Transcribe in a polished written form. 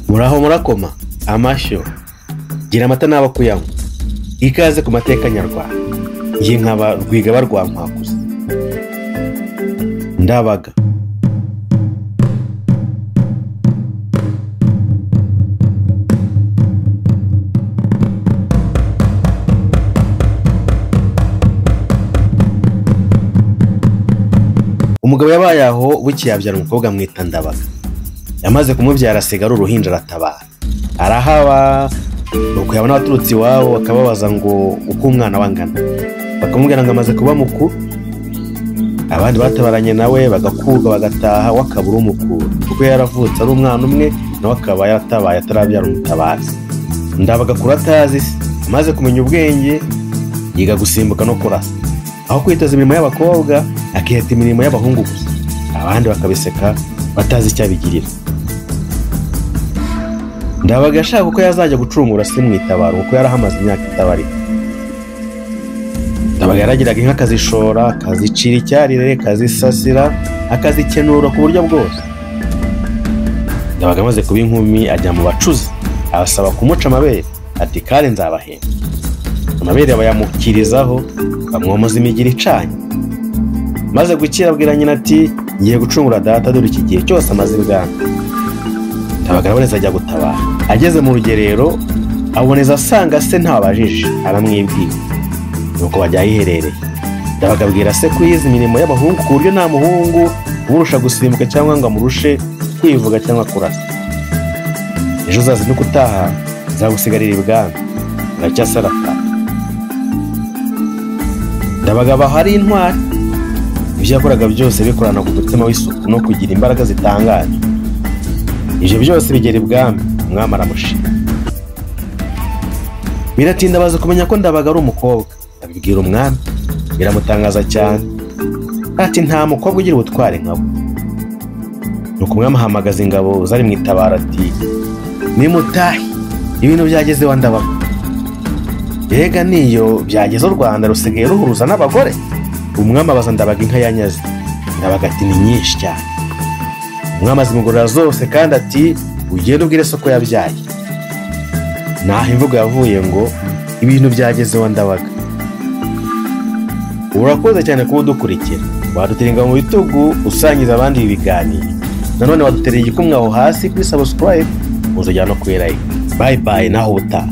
Muraho murakoma amashyo, gira amata n'aba kuyanywa. Ikaze ku mateka nyarwanda. Njye nkaba Rwigaba rwa Nkwakuza. Ndabaga. Umugabo yabaye aho bukeye abyara umukobwa amwita Ndabaga. Yamaze kumubyara asiga ari uruhinja aratabara. Arahaba, nuko yabona abaturutse iwabo bakababaza ngo uko umwana we angana. Bakamubwira ngo amaze kuba mukuru. Abandi batabaranye nawe bagakurwa bagataha, we akabura umukuru kuko yaravutse ari umwana umwe, nawe akaba yaratabaye atarabyara umutabazi. Ndabaga akura atazi se. Amaze kumenya ubwenge yiga gusimbuka no kurasa. Aho kwitoza imirimo y'abakobwa akiheta imirimo y'abahungu gusa. Abandi bakabiseka batazi icyo abigirira. Ndabaga ashaka uko yazajya gucungura se mu itabaro kuko yarahamaze imyaka itabarika. Ndabaga yaragiraga inka akazishora, akazicira icyarire, akazisasira, akazikenura ku buryo bwose. Ndabaga amaze kuba inkumi ajya mu bacuzi, abasaba kumuca amabere, ati kandi nzabahemba. Amabere bayamukirizaho, bamwomoza imigiri icanye. Maze gukira abwira nyina ati ngiye gucungura data dore iki gihe cyose amaze ibwami. Ndabaga araboneza ajya gutabara. Ageze mu rugerero aboneza asanga se ntabajije, aramwibwira. Nuko bajya ahiherereye. Ndabaga abwira se ko yize imirimo y'abahungu ku buryo nta muhungu umurusha gusimbuka cyangwa ngo amurushe kwivuga cyangwa kurasa. Ejo uzazinduka utaha nzagusigarira ibwami. Buracyasa arataha. Ndabaga aba ari intwari. Ibyo yakoraga byose bikorana ku mutima w'isuku no kugira imbaraga zitangaje. Ibyo byose bigera ibwami, umwami aramushima. Biratinda baza kumenya ko Ndabaga ari umukobwa. Abibwira umwami, biramutangaza cyane. Ati nta mukobwa ugira ubutwari nka we. Nuko umwami ahamagaza ingabo zari mu itabaro ati nimutahe, ibintu byageze wa Ndabaga. Mbega niyo byageze u Rwanda rusigaye ruhuruza n'abagore. Umwami abaza Ndabaga inka yanyaze. Ndabaga ati ni nyinshi cyane. Umwami azimugorora zose kandi ati ugende ubwire soko yabyaye. Naho imvugo yavuye ngo ibintu byageze wa Ndabaga. Urakoze cyane kuba udukurikira. Wadutera ingabo mu bitugu usangiza abandi ibi biganiro. Nanone wadutereye igikumwe aho hasi kuri subscribe, uzajya no kuri like. Bye bye, naho ubutaha.